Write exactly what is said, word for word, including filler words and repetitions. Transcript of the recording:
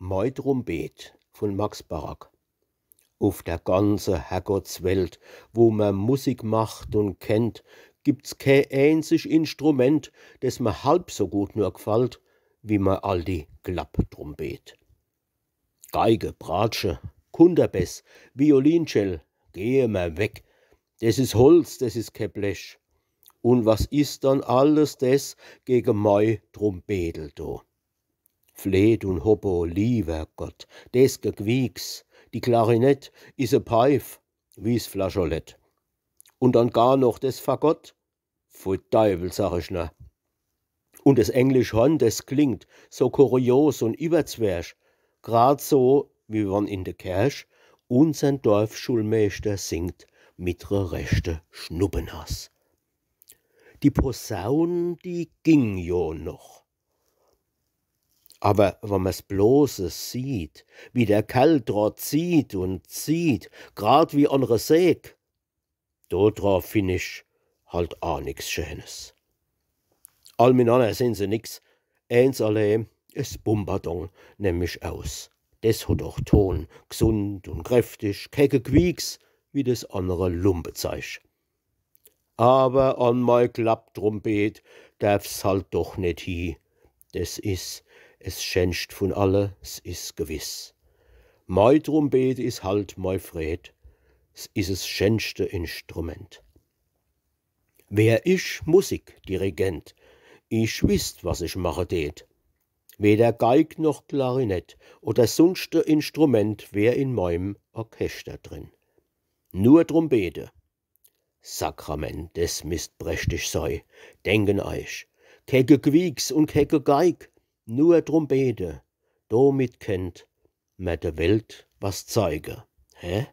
Mei Trumpet vun Max Barack. Uf der ganze Herrgottswelt, wo mer Musik macht un kennt, gibt's kee eenzig Instrument, des mer halb so gut nur gfallt, wie mei aldi Klapptrumpet. Geige, Bratsche, Kunterbäss, Violinschell, gehe mer weg. Des is Holz, des is kee Blech. Un was is dann alles des gege mei Trumpedel do? Fleet un Hobo, liewer Gott, des Gequieks, die Klarinett is e Peif, wie's Flageolett. Un dann gar noch des Fagott. Pfui Deiwel, sag ich na. Un des englisch Horn, des klingt so kurios un iwwerzwerch, grad so, wie wann in de Kerch unsern Dorfschulmeeschter singt mit re rechte Schnuppenas. Die Posaun, die ging jo noch. Awer wann mer's blose sieht, wie der Kerl dra zieht un zieht, grad wie an re Säg, do dra finn ich halt aa nix Scheenes. All minanner sin se nix, eens allee, es Bumbardon nemm ich aus. Des hot doch Ton, gsund un kräftig, kee Gequieks wie des annere Lumpezeich. Awer an mei Klapptrumpet derf's halt doch net hie. Des is es Schenscht vun alle, s is gewiss. Mei Trumpet is halt mei Freed, s is es schenschte Instrument. Wär ich Musikdirigent, ich wisst, was ich mache deet. Weder Geig noch Klarinett oder sunschte Instrument wär in meim Orchester drin. Nur Trumpete. Sakrament, des misst prächtig sei, denken eich. Kee Gequieks un kee Gegeig, nur Trumpete. Domit kennt mer de Welt was zeige. Hä?